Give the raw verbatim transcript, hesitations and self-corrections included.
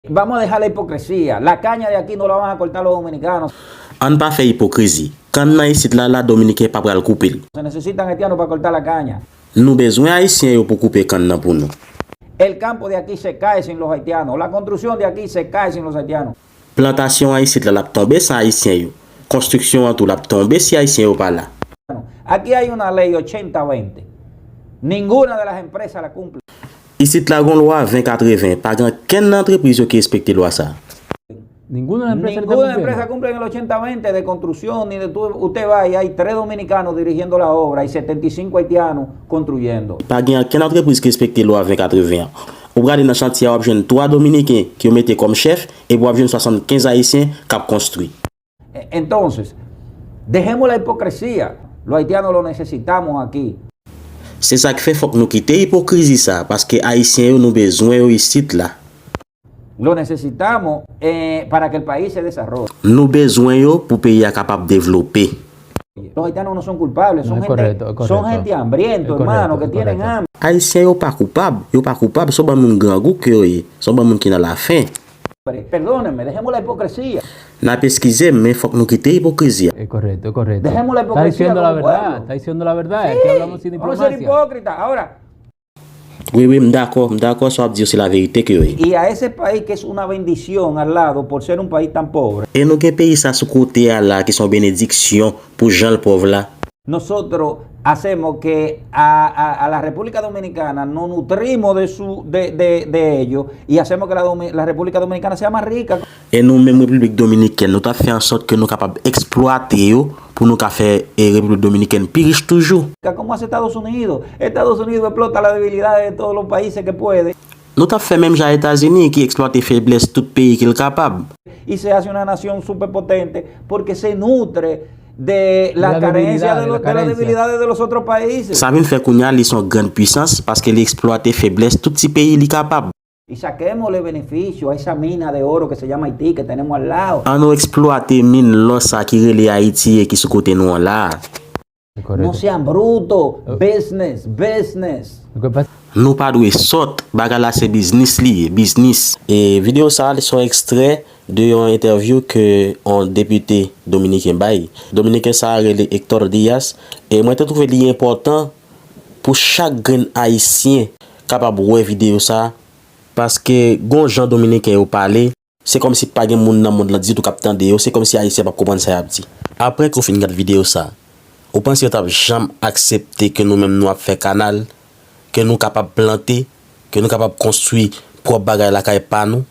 Vamos a dejar la hipocresía. La caña de aquí no la van a cortar los dominicanos. Ann pa fè ipokrizi. Kann nan isit la, la Dominiken pa pral koupe l. Se necesitan haitianos para cortar la caña. Nou bezwen Ayisyen yo pou koupe kann nan pou nou. El campo de aquí se cae sin los haitianos. La construcción de aquí se cae sin los haitianos. Plantasyon an isit la, l ap tonbe san Ayisyen yo. Konstriksyon an tou, l ap tonbe si Ayisyen yo pa la. Aquí hay una ley ochenta veinte. Ninguna de las empresas la cumple. Isit la gon lwa ven katreven, pa gen kenn nan antrepriz yo ki respekte lwa sa. Ninguna empresa le Ninguna está empresa cumpliendo. Cumple en el ochenta veinte de construcción, ni de todo. Usted va y hay tres dominicanos dirigiendo la obra y setenta y cinco haitianos construyendo. Pa gen ankenn antrepriz ki respekte lwa ven katreven an. Ou prale nan chantye a, w ap jwenn twa Dominiken ki yo mete kòm chèf, epi w ap jwenn swasannkenz Ayisyen k ap konstwi. E- Entonces, dejemos la hipocresía. Los haitianos lo necesitamos aquí. Se sa k fè fòk nou kite ipokrizi sa, paske Ayisyen yo nou bezwen yo isit la. Lo necesitamos eh, para que el país se desarrolle. Nou bezwen yo pou peyi a kapab devlope. Los haitianos no son culpables, son, No, es gente, correcto, es son correcto. Gente hambriento, Es hermano, correcto, que es tienen correcto. hambre. Ayisyen yo pa koupab, yo pa koupab, se yon bann moun grangou ke yo ye, se yon bann moun ki nan lafen. Perdónenme, dejemos la hipocresía. N ap eskize m, men fòk nou kite ipokrizi a. Es correcto, es correcto. Dejemos la Está hipocresía diciendo la como verdad, pueblo. Está diciendo la verdad. Sí, Aquí hablamos sin vamos a ser diplomacia. Hipócritas. Ahora, Wi, wi, m dakò, m dakò sa w ap di yo, se laverite ke yo ye. Y a ese país que es una bendición al lado por ser un país tan pobre. E nou gen peyi sa sou kote a la, ki se yon benediksyon pou jan l pòv la. Nosotros hacemos que a, a- a la República Dominicana nos nutrimos de, su, de, de- de ellos y hacemos que la, Domi- la República Dominicana sea más rica. E nou menm Repiblik Dominikèn, nou t ap fè ansòt ke nou kapab eksplwate yo pou nou ka fè e, Repiblik Dominikèn pi rich toujou. Como hace Estados Unidos. Estados Unidos explota las debilidades de todos los países que puede. Nou t ap fè menm jan Etazini ki eksplwate feblès tout peyi ke l kapab. Y se hace una nación superpotente porque se nutre de las La carencias debilidad, de, de los- la de las carencia. Debilidades de los otros países. Sa vin fè kounye a li se yon grann pwisans paske li eksplwate feblès tout ti peyi li kapab. Y saquémosle beneficio a esa mina de oro que se llama Haití que tenemos al lado. An nou eksplwate min lò sa ki rele Ayiti e ki sou kote nou an la a. Es No correcto. Sean brutos. Business, business. Lo que pasa Nou pa dwe sòt, bagay la se biznis li ye, biznis. E videyo sa a se yon ekstrè de yon entèvyou ke yon depite dominiken bay. Dominiken sa a rele Hector Diaz, e mwen te twouve li enpòtan pou chak grenn Ayisyen kapab wè videyo sa a, paske gon jan Dominiken yo pale, se kòmsi pa gen moun nan mond lan ditou k ap tande yo, se kòmsi Ayisyen p ap konprann sa y ap di. Apre ke w fin gad videyo sa a, ou panse yo t ap janm aksepte ke nou menm nou ap fè kanal, ke nou kapab plante, ke nou kapab konstwi pwòp bagay lakay pa nou?